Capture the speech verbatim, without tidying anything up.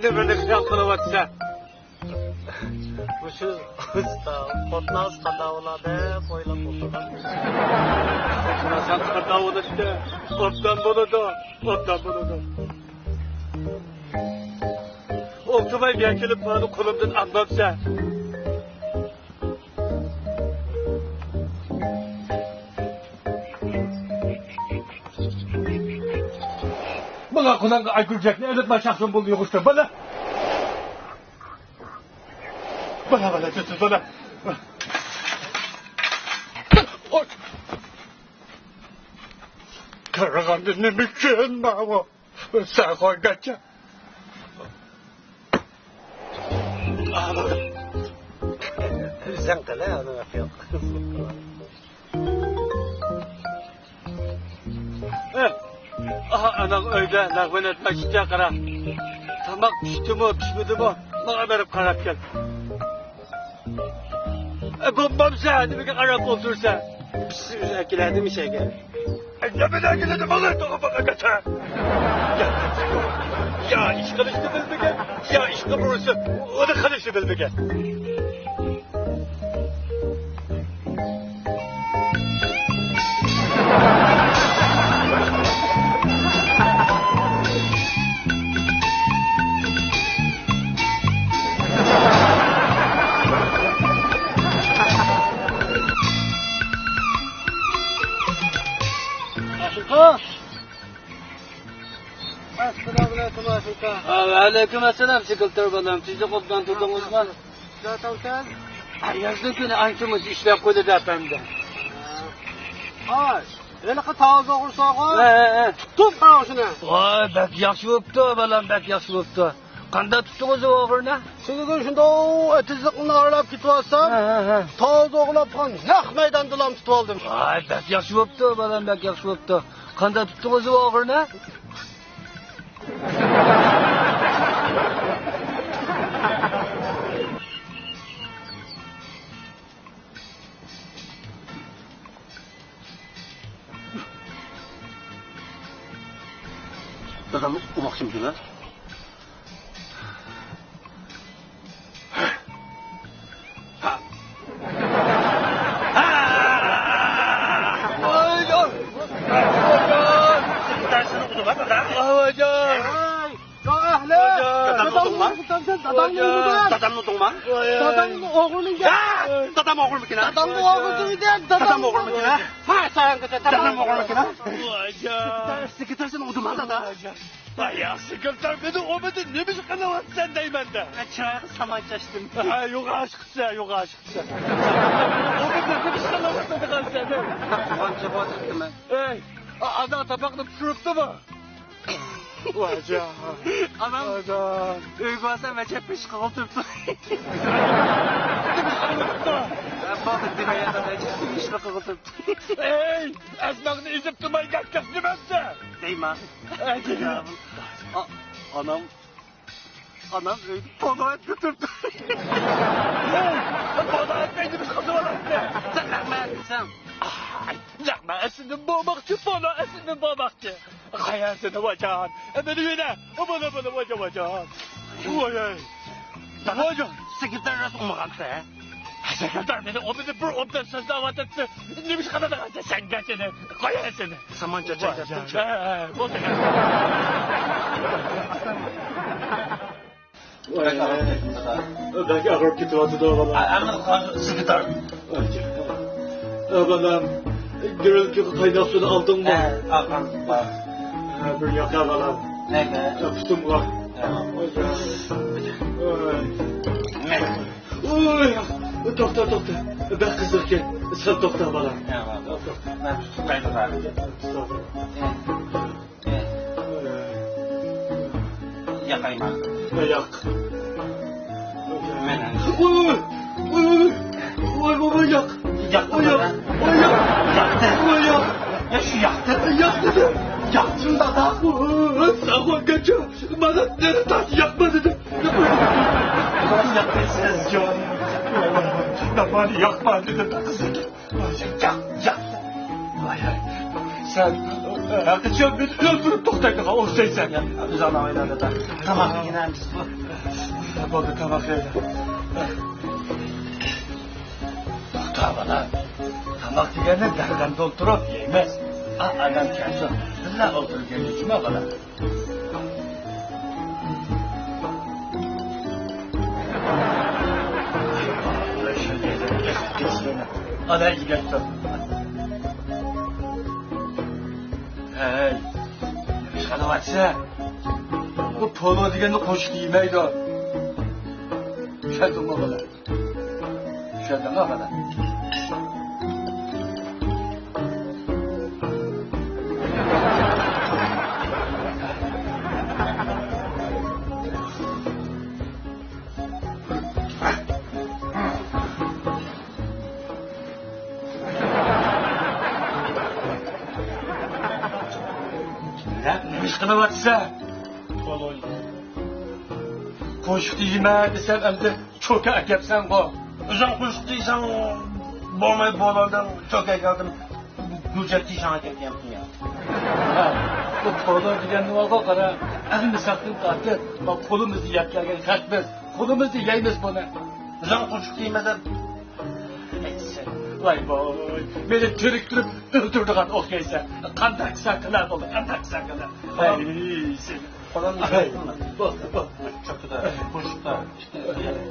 نېمىنى خىيال قىلىۋاتىسەن؟ مۇشۇ قوتلاس قانداق بولار دەپ ئويلاپ ئولتۇرغان. قوتلاس قانداق بولىدۇ؟ ئوبدان بولىدۇ، ئوبدان بولىدۇ. ئولتۇرماي بۇيان كېلىپ مانا قولۇمدىن ئالمامسەن. بالا قۇلانغا ئايكۈلچەكنى ئېلىپ ما شاخسۇن بولدى يوغۇشتا بالا. بالا، بالا، تۇتۇن بالا. قارىغاندا نېمە كۆن ماۋۇ؟ ساغ قولغاچە. ئۆزۈڭ قىلە، ئۇنى يوق. ئاھ، ئاناڭ ئۆيدە لەغۋىنى ئېيتماي چىقىپ قارا. تاماق پىشتىمۇ، پىشمىدىمۇ، ماڭا بېرىپ قاراپ كەل. ئە، بولمامسەن، نېمىگە قاراپ ئولتۇرسەن؟ پىشسا ئۆزى ئەكېلەردىمۇ شەيگە. ئە، نېمىنى ئەكېلىدۇ، ماڭا توغرا باققاچە. يا، يا ئىش قىلىشنى بىلمىگەن، يا ئىشقا بۇرۇلسا، ئۇنى قىلىشنى بىلمىگەن. ئاشىقا! ئەسسالامۇئەلەيكۇم، ئاشىقا. ۋەئەلەيكۇم ئەسسالام، سېكرېتار بالام. تېزلا ئوبدان تۇردۇڭىزمۇ؟ زاتەن سەن؟ ھە، يازدىن كۈنى ئانچە-مۇنچە ئىشلەپ قويدى ئەپەندىم. ھاي، ھېلىقى تاۋۇز ئوغرىسىغۇ؟ ھە، ھە، ھە. تۇتۇپ قاراڭ شۇنى. ۋاي، بەك ياخشى بوپتۇ، بالام، بەك ياخشى بوپتۇ. قانداق تۇتتىڭىز ئۇ ئوغرىنى؟ شۇنىڭ شۇنداق ئېتىزلىقنى ئارىلاپ كېتىۋاتسام، ھە، ھە، ھە. تاۋۇز ئوغرىلاپ قالغان نەق مەيداندىلا تۇتۇۋالدىم. ۋاي، بەك ياخشى بوپتۇ، بالام، بەك ياخشى بوپتۇ. قانداق تۇتتىڭىز ئۇ ئوغرىنى؟ دادامنى ئۇرماقچىمىدىڭ ھە؟ ھە؟ ھە؟ ۋايجان! ۋايجان! سېنى ئۇردۇم ھە دادا؟ ۋايجان! يا ئەھلى! دادامنى ئۇردۇڭما؟ دادامنى ئۇردۇڭ. دادامنى ئۇردۇڭما؟ دادامنى ئوغرىلىغان. ھە! دادام ئوغرىمىكىن ھە؟ دادامنى ئوغرىلىغان. دادام ئوغرىمىكىن ھە؟ ھە، ساڭا دادام ئوغرىمىكىن ھە؟ ۋايجان! سېكرېتارنى ئۇردۇم ھە دادا؟ ۋاي يا سېكرېتار، مېنى ئۇردى، نېمە ئىش قىلىۋاتىسەن دەيمەن-دە. مەن چىرايىغا سامان چاچتىم. ھە، يوغان ئىش قىپسەن، يوغان ئىش قىپسەن. ئۇردى، نېمە ئىش قىلىۋاتىسەن دېگەنسەن؟ مەن قىلغان ئىش قىلىۋاتىمەن. ئەي، ئانا تاماقنى پىشۇرۇپتىمۇ؟ ۋايجان. ئانام ئۆيگە بارسام، ۋەجەپ ئىش قىلغىلى تۇرۇپتۇ. بولدى، دېمەيدۇ، ۋەجەپ ئىش قىلغىلى تۇرۇپتۇ. ئەي، ئەزمەڭنى ئېزىپ تۇرماي گەپ گەپ نېمەمسە؟ دەيمەن. ئەي، دېمە. ئا-، ئانام، ئانام ئۆيدە پونۇ ئەتكە تۇرۇپتۇ. ئەي، پونۇ ئەتمەي نېمە قىلىۋالاتتى؟ سەن لەغمەن دېسەڭ. ئاي، لەغمەن ئەسلىدىن بولماقچى، پونۇ ئەسلىدىن بولماقچى. قايەرسىدە ۋاجان؟ ئە، مېنى يۆنە. ئە، بولە، بولە، ۋاجان، ۋاجان. ۋاي، ئەي. دادا، ۋاجان. سېكرېتار راست ئۇرمىغانسەن ھە؟ سېكرېتار مېنى ئۇردى، بىر ئوبدان سۆزلەۋاتاتتى. نېمە ئىش قىلىدىغانسەن سەن گەچىنى؟ قوياي سېنى. سامان چاچاي دەپتىم. ھە، ھە، بولدى. بەك ئاغرىپ كېتىۋاتىدۇ، بالام. ئەمدى سېكرېتار. ئە، بالام، گرېلكىغا قايناق سۇنى ئالدىڭمۇ؟ ھە، ئالغان. ھە، بىر ياقا، بالام. نەگە؟ ئە، پۇتۇمغا. ھە. ئوي. ئوي، توختا، توختا. بەك قىزىقكەن. سەل توختا، بالام. ھە، بالام. مەن تۇتۇپ قوياي. ياقايمەن. ياق. مەن. ۋوي، ۋوي، ۋوي، ۋوي، ۋوي، ۋوي، ياق. ياق، ۋوي، ياق. ۋوي، ياق. ۋوي، ياق. ياقتى. ۋوي، ياق. يا شۇ ياقتى. ياق دېدىم. ياق شۇنداق. ۋوي، ساغ بول، كاچا. مانا نېرى تاش ياقما دېدىم. ياقمايسىز، جانىم. داپانى ياقما دېدىم، قىزىم. ياق، ياق. ۋاي، ۋاي. سەن ھەقىچان بىز ئۆلتۈرۈپ توختايدىغان ئوخشايسەن. يا، ئۆزۈڭلار ئويلاڭلار. تاماق يېگىن ئەمدى. بولدى، تاماق يەيلى. توختا، بالا. تاماق دېگەننى دەردەمدە ئولتۇرۇپ يەيمىز. ئا، ئادەم كەلسۇن. بىللە ئولتۇرۇپ يەيلى، جۇما بالا. ئانا يېگەن. ھەي، نېمە ئىش قىلىۋاتىسەن؟ بۇ پولۇ دېگەننى قوشۇق يېمەيدۇ. چۈشەندىڭمۇ بالا؟ چۈشەندىڭمۇ بالا؟ نېمە ئىش قىلىۋاتىسەن؟ قوشۇق دېيمەن دېسەم، ئەمدى چوكا ئەكەپسەنغۇ. ئۆزۈڭ قوشۇق دېسەڭ بولماي بولدىڭ، چوكا ئەكەلدىم. گۈجەت دېيىشىڭ ئەكەلگەنتىم يا. ھە، بۇ پولۇ دېگەننى بارغۇ، قارا، ئەلمىساقتىن تارتىپ، قولىمىزدا يەپ كەلگەن خەقمىز، قولىمىزدا يەيمىز بۇنى. ئۆزۈڭ قوشۇق دېيمەن دەپ. ۋاي ۋاي، مېنى تىرىك تۇرۇپ ئۆلتۈرىدىغان ئوخشايسەن. قانداق ساقىلار بولدى، قانداق ساقىلار. ۋاي سېنى. قولۇمنى بولدى، بولدى. چوكىدا، قوشۇقتا، ئىككىلىسى يەنە.